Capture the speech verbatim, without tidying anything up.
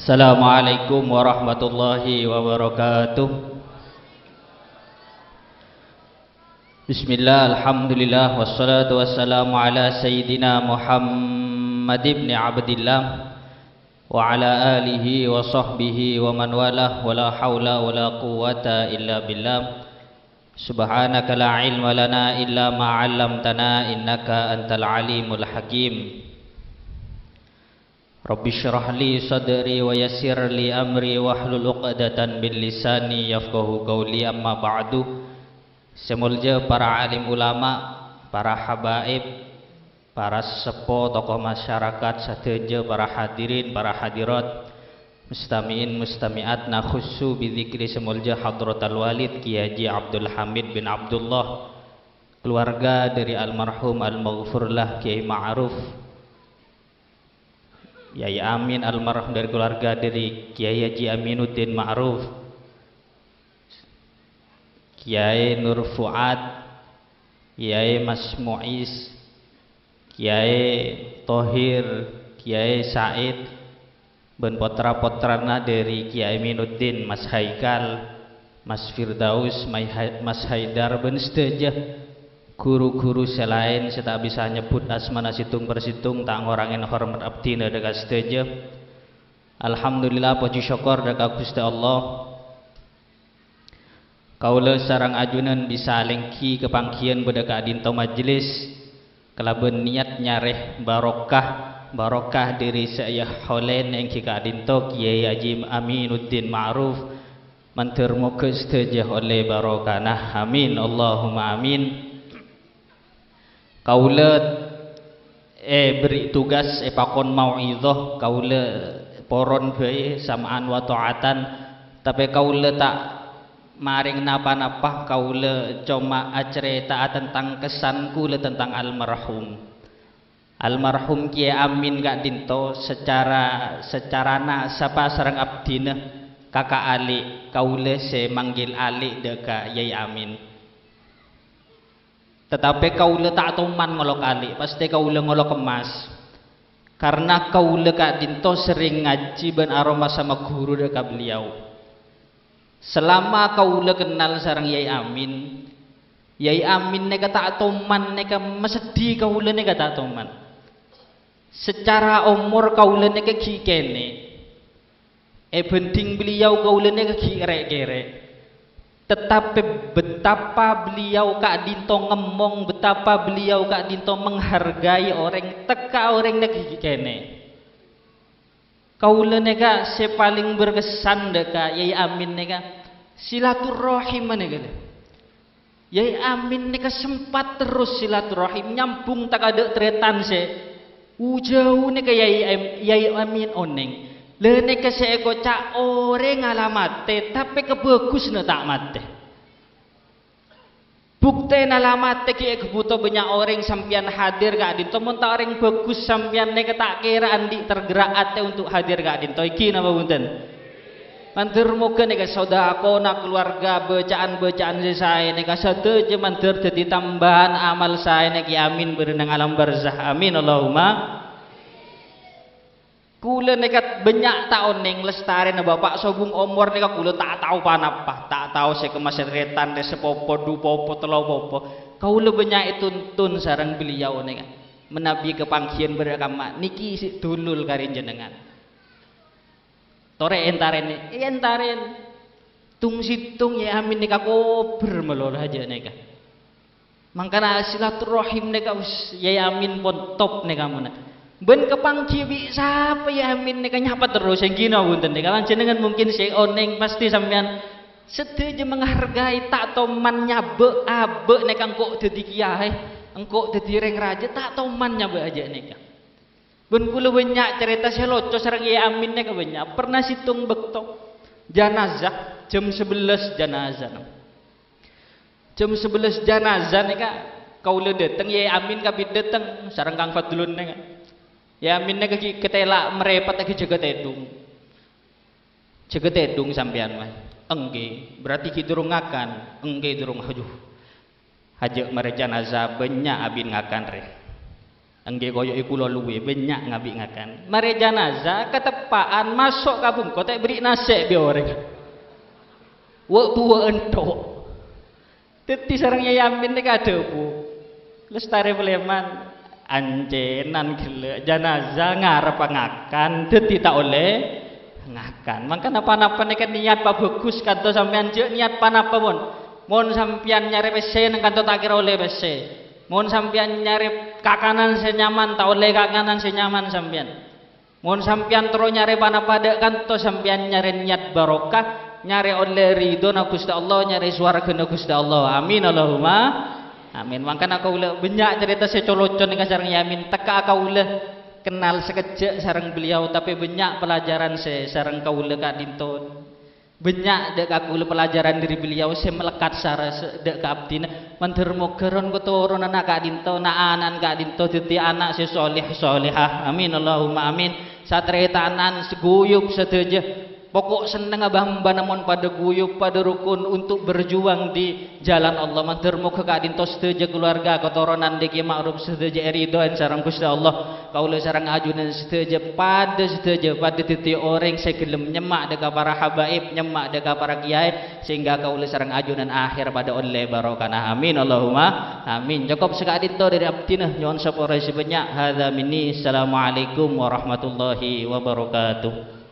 Assalamualaikum warahmatullahi wabarakatuh. Bismillah, alhamdulillah, wassalatu wassalamu ala sayyidina Muhammad ibn Abdillah wa ala alihi wa sahbihi wa man walah, wa la haula wa la quwwata illa billah. Subhanaka la ilma lana illa ma 'allamtana, innaka antal alimul hakim. Rabbi shrah li sadri wa yassir li amri wahlul 'uqdatan min lisani yafqahu qawli, amma ba'du. Sè molja para alim ulama, para habaib, para seppo, tokoh masyarakat sadhâjâ, para hadirin, para hadirat, mustami'in, mustami'at, nakhussu bidzikri sè molja Hadratal Walid Kiai Haji Abdul Hamid bin Abdullah, keluarga dari almarhum almaghfurlah Kiai Ma'ruf, Yai Amin, almarhum, dari keluarga dari Kiai Haji Aminuddin Ma'ruf, Kiai Nur Fuad, Kiai Mas Muiz, Kiai Tohir, Kiai Said, bân potra-potrana dari Kiai Aminuddin, Mas Haikal, Mas Firdaus, Mai Hai-, Mas Haidar, bân sadhâjâ ghuru-ghuru sè laèn sè ta' bisa nyebbhut asmana sèttong per sèttong, ta' ngorangè hormat abdhina dhâ' ka sadhâjâ. Alhamdulillah, pojhi sokkor dhâ' ka Ghustè Allah. Kaulâ sareng ajunan bisa lèngghi ka pangghiyân bâdâ ka'dinto majlis kalabân niyat nyarè barokah, barokah dhâri sè èhaolè èngghi ka'dinto Kiai Haji Aminuddin Ma'ruf. Mandhâr moghâ sadhâjâ ollè barokana. Amin, Allahumma amin. Kaulâ èberri' tugas èpakon mau'idhah, kaulâ poron bhâi sama'an wa tha'atan, tapè kaulâ ta' marèng napa-napa, kaulâ coma acarèta'a tentang kessan kaulâ tentang almarhum. Almarhum Kiai Amin ka'dinto sacara, sacarana sapa sareng abdhina, kaka' alè', kaulâ sè manggil alè' dhâ' ka Yai Amin. Tatapè kaulâ ta' toman ngolok alè', pastè kaulâ ngolok emmas. Karna kaulâ ka'dinto serrèng ngajhi bân aromasa maghuru dhâ' ka beliau. Salama kaulâ kennal sareng Yai Amin, Yai Amin nèka ta' toman nèka maseddhi kaulâ nèka ta' toman. Sacara omor kaulâ nèka ghi' kènè'. Èbhândhing beliau kaulâ nèka ghi' rè'-kèrè'. Tatapè betapa beliau ka'dinto ngemmong, betapa beliau ka'dinto menghargai orèng, tekka orèng nèka ghi' kènè'. Kaulâ nèka sè palèng berkesan dhâ' ka Yai Amin nèka silaturrahim nèka lho. Yai Amin nèka sempat terros silaturrahim, nyambung takadâ' tarètan sè ujâu nèka Yai Am-, Yai Amin onèng. Lha nèka sè èkoca' orèng alamatè, tapè kabhâghusânna ta' matè. Buktèna alamatè ghi' èghâbhuto bânnya' orèng sampèyan hadir ka'dinto, mon ta' orèng bhâghus sampèyan nèka ta' kèra andi' tergerak atè untuk hadir ka'dinto. Ènggi napa bhunten? Mandhâr moghâ nèka sodakona keluarga, bâca'an-bâca'an sè saè nèka sadhâjâ mandhâr dhâddhi tambâân amal saè nèka, amin, bârâ' neng alam barzah. Amin, Allahumma. Kaulâ nèka bânnya' ta' onèng lestarèna bapa' sobung omor nèka kaulâ ta' tao pa-napa, ta' tao sè kemma sè tarètan, rè sapopo, du popo, tello popo. Kaulâ bânnya' ètuntun sareng beliau nèka. Manabi ka pangghiyân bârâ' kamma, nèkè sè dulur ka rèng jenengan. Torè èntarèn, èntarèn. Tung-sèttong Yai Amin nèka kobâr malolo hajâ nèka. Mangkana silaturrahim nèka, us, Yai Amin pon top nèka mona. Bân kapangghi bi' sapa Yai Amin nèka nyapa terros, ènggi napa bhunten nèka. Panjhennengan mungkin sè onèng pastè sampèyan sadhâjâ menghargai, ta' toman nyabâ', abâ' nèka engko' dhâddhi kiyaè, engko' dhâddhi rèng rajâ, ta' toman nyabâ' hajâ nèka. Bân kaulâ bânnya' carèta sè loco sareng Yai Amin nèka bânnya'. Pernah sèttong bâkto janazah, jam sabellâs janazah. Jam sabellâs janazah nèka kaulâ dâteng, Yai Amin kabit dâteng sareng Kang Fadlun nèka. Yai Amin nèka ghi' katèla' marèpet ghi' jâgâ tèdung. Jâgâ tèdung sampèyan, wah. Ènggi, berarti ghi' durung ngakan. Ènggi durung, aduh. Hajâ marè janazah bânnya' abit ngakan, rè. Èngghi koyo' è kulâ luwè, bânnya' ngabi' ngakan. Marè janazah, kateppa'an, maso' ka bungko, ta' èberri' nasè' bi' orèng. Wâ'-buwâ'ân tho'. Dhâddhi sareng Yai Amin nèka adhâbu, "Lestarè Palèman, ancènan ghellâ' janazah ngarebbhâ ngakan, dhâddhi ta' ollè ngakan." Mangkana pa-napa nèka niyat pabhâghus kanto sampèyan, jhâ' niyat pa-napa, pon. Mon sampèyan nyarè pèssè neng kanto ta' kèra ollè pèssè. Mon sampèyan nyarè kakanan sè nyaman, ta' ollè kakanan sè nyaman sampèyan. Mon sampèyan terro nyarè pa-napa dâ' kanto sampèyan nyarè niyat barokah, nyarè ollè ridhona Ghustè Allah, nyarè sowarghâna Ghustè Allah. Amin, Allahumma amin. Mangkana kaulâ bânnya' carèta sè co-loco nèka sareng Yai Amin. Tekka'a kaulâ kennal sakejjhâ' sareng beliau, tapè bânnya' pelajaran sè sareng kaulâ ka'dinto. Bânnya' dâ' ka kaulâ pelajaran dâri beliau sè melekat sara sè dâ' ka abdhina. Mandhâr moghâ ron-katoronanna ka'dinto, na'-ana'na ka'dinto dhâddhi ana' sè soleh-solehah. Amin, Allahumma amin. Sataretanan, sè guyub sadhâjâ. Poko' sennengnga bhâmbhâna mon padâ guyub, padâ rukun untuk berjuang di jalan Allah. Mandhâr moghâ ka'dinto sadhâjâ kaluarga, katoronan dhâggi' ma'ruf sadhâjâ èridhoè sareng Ghustè Allah. Kaulâ sareng ajunan sadhâjâ padâ sadhâjâ padâ dhâddhi orèng sè ghellem nyemma' dâ' ka para habaib, nyemma' dâ' ka para kiyaè, sehingga kaulâ sareng ajunan akhèr padâ ollè barokana. Amin, Allahumma amin. Cokop saka'dinto dâri abdhina, nyo'on sapora sè bânnya'. Hadza minni. Assalamualaikum warahmatullahi wabarakatuh.